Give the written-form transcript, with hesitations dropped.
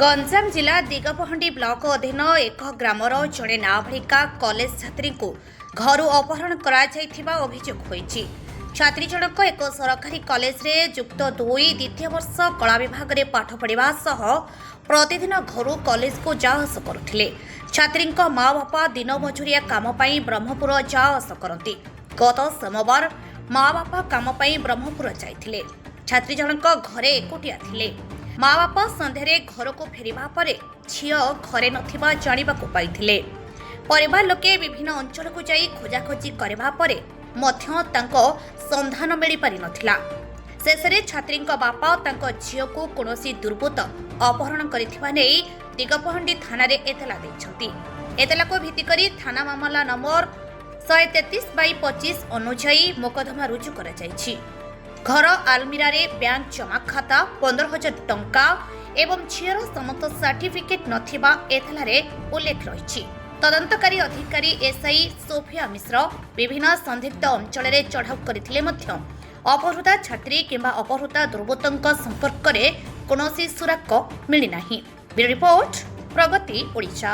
ଗଞ୍ଜାମ ଜିଲ୍ଲା ଦିଗପହଣ୍ଡି ବ୍ଲକ ଅଧୀନ ଏକ ଗ୍ରାମର ଜଣେ ନାବାଳିକା କଲେଜ ଛାତ୍ରୀଙ୍କୁ ଘରୁ ଅପହରଣ କରାଯାଇଥିବା ଅଭିଯୋଗ ହୋଇଛି। ଛାତ୍ରୀ ଜଣକ ଏକ ସରକାରୀ କଲେଜରେ ଯୁକ୍ତ ଦୁଇ ଦ୍ୱିତୀୟ ବର୍ଷ କଳା ବିଭାଗରେ ପାଠ ପଢ଼ିବା ସହ ପ୍ରତିଦିନ ଘରୁ କଲେଜକୁ ଯାଆସ କରୁଥିଲେ। ଛାତ୍ରୀଙ୍କ ମା ବାପା ଦିନ ମଜୁରିଆ କାମ ପାଇଁ ବ୍ରହ୍ମପୁର ଯାଆସ କରନ୍ତି। ଗତ ସୋମବାର ମା ବାପା କାମ ପାଇଁ ବ୍ରହ୍ମପୁର ଯାଇଥିଲେ। ଛାତ୍ରୀ ଜଣକ ଘରେ ଏକୁଟିଆ ଥିଲେ। ମା ବାପା ସନ୍ଧ୍ୟାରେ ଘରକୁ ଫେରିବା ପରେ ଝିଅ ଘରେ ନଥିବା ଜାଣିବାକୁ ପାଇଥିଲେ। ପରିବାର ଲୋକେ ବିଭିନ୍ନ ଅଞ୍ଚଳକୁ ଯାଇ ଖୋଜାଖୋଜି କରିବା ପରେ ମଧ୍ୟ ତାଙ୍କ ସନ୍ଧାନ ମିଳିପାରିନଥିଲା। ଶେଷରେ ଛାତ୍ରୀଙ୍କ ବାପା ତାଙ୍କ ଝିଅକୁ କୌଣସି ଦୁର୍ବୃତ୍ତ ଅପହରଣ କରିଥିବା ନେଇ ଦିଗପହଣ୍ଡି ଥାନାରେ ଏତଲା ଦେଇଛନ୍ତି। ଏତଲାକୁ ଭିତ୍ତିକରି ଥାନା ମାମଲା ନମ୍ବର 133/25 ଅନୁଯାୟୀ ମୋକଦ୍ଦମା ରୁଜୁ କରାଯାଇଛି। ଘର ଆଲମିରାରେ ବ୍ୟାଙ୍କ ଜମା ଖାତା, 15,000 ଟଙ୍କା ଏବଂ ଝିଅର ସମସ୍ତ ସାର୍ଟିଫିକେଟ୍ ନଥିବା ଏତଲାରେ ଉଲ୍ଲେଖ ରହିଛି। ତଦନ୍ତକାରୀ ଅଧିକାରୀ ଏସ୍ଆଇ ସୋଫିଆ ମିଶ୍ର ବିଭିନ୍ନ ସନ୍ଦିଗ୍ଧ ଅଞ୍ଚଳରେ ଚଢ଼ାଉ କରିଥିଲେ ମଧ୍ୟ ଅପହୃତା ଛାତ୍ରୀ କିମ୍ବା ଅପହୃତା ଦୁର୍ବୃତ୍ତଙ୍କ ସମ୍ପର୍କରେ କୌଣସି ସୁରାକ ମିଳିନାହିଁ। ବ୍ୟୁରୋ ରିପୋର୍ଟ, ପ୍ରଗତି ଓଡ଼ିଶା।